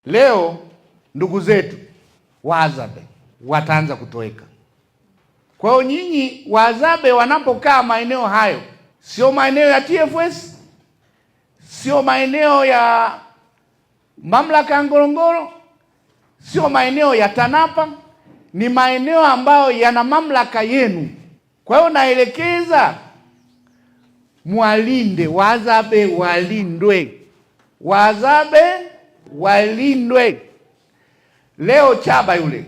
Leo ndugu zetu Wahadzabe wataanza kutoweka. Kwa hiyo nyinyi Wahadzabe wanapokaa maeneo hayo, sio maeneo ya TFS, sio maeneo ya mamlaka ya Ngorongoro, sio maeneo ya TANAPA, ni maeneo ambayo yana mamlaka yenu. Kwa hiyo naelekeza mwalinde Wahadzabe, walindwe Wahadzabe, walindwe. Leo Chaba yule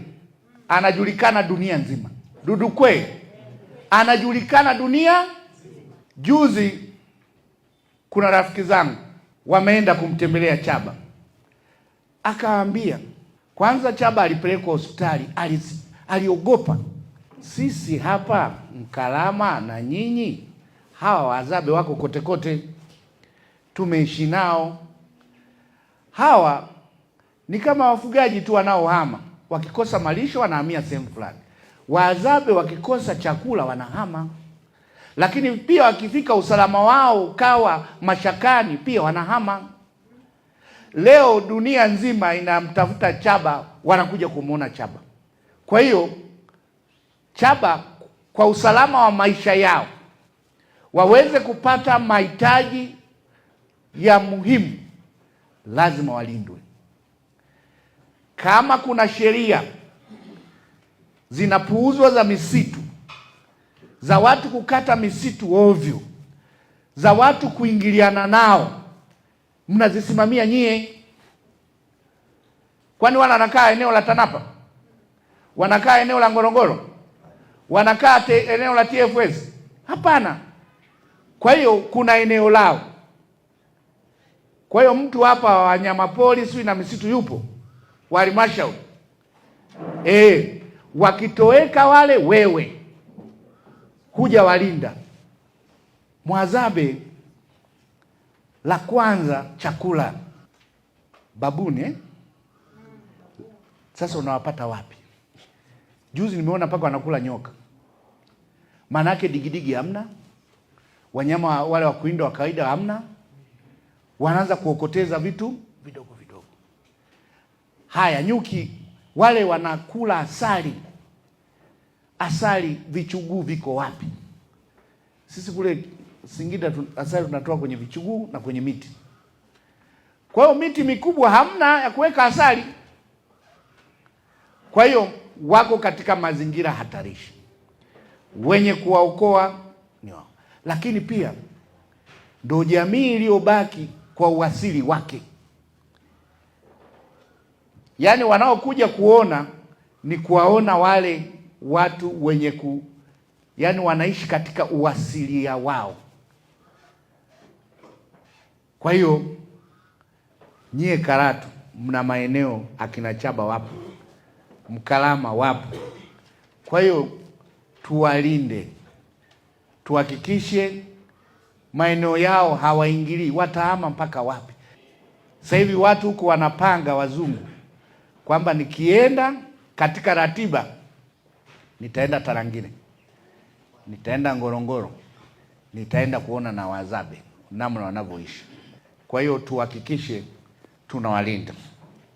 anajulikana dunia nzima, Dudukwe anajulikana dunia. Juzi kuna rafiki zangu wameenda kumtembelea Chaba, akaambia kwanza, Chaba alipelekwa hospitali, aliogopa. Sisi hapa Mkalama na nyinyi hawa Wahadzabe wako kote kote, tumeishi nao. Hawa ni kama wafugaji tu wanaohama, wakikosa malisho wanahamia sehemu fulani. Wahadzabe wakikosa chakula wanahama, lakini pia wakifika usalama wao ukawa mashakani, pia wanahama. Leo dunia nzima inamtafuta Chaba, wanakuja kumwona Chaba. Kwa hiyo Chaba, kwa usalama wa maisha yao, waweze kupata mahitaji ya muhimu, lazima walindwe. Kama kuna sheria zinapuuzwa za misitu, za watu kukata misitu ovyo, za watu kuingiliana nao, mnazisimamia nyie. Kwani wana wanakaa eneo la TANAPA, wanakaa eneo la Ngorongoro, wanakaa eneo la TFS? Hapana. Kwa hiyo kuna eneo lao. Kwa hiyo mtu hapa wanyamapori sijui na misitu yupo wa halmashauri wakitoweka wale, wewe huja walinda. Mwazabe la kwanza chakula babuni eh? Sasa unawapata wapi? Juzi nimeona mpaka wanakula nyoka, maana yake digidigi hamna, wanyama wale wa kuinda wa kawaida hamna, wanaanza kuokoteza vitu vidogo vidogo. Haya, nyuki wale wanakula asali, asali vichuguu viko wapi? Sisi kule Singida asali tunatoa kwenye vichuguu na kwenye miti. Kwa hiyo miti mikubwa hamna ya kuweka asali. Kwa hiyo wako katika mazingira hatarishi, wenye kuwaokoa ni wao, lakini pia ndo jamii iliyobaki kwa uasili wake. Yaani wanaokuja kuona ni kuwaona wale watu wenye yaani wanaishi katika uasilia wao. Kwa hiyo nyie Karatu mna maeneo akina Chaba wapo, Mkalama wapo. Kwa hiyo tuwalinde, tuhakikishe maeneo yao hawaingilii. Watahama mpaka wapi? Sasa hivi watu huko wanapanga wazungu kwamba nikienda katika ratiba nitaenda Tarangire, nitaenda Ngorongoro, nitaenda kuona na Wahadzabe namna wanavyoishi. Kwa hiyo tuhakikishe tunawalinda.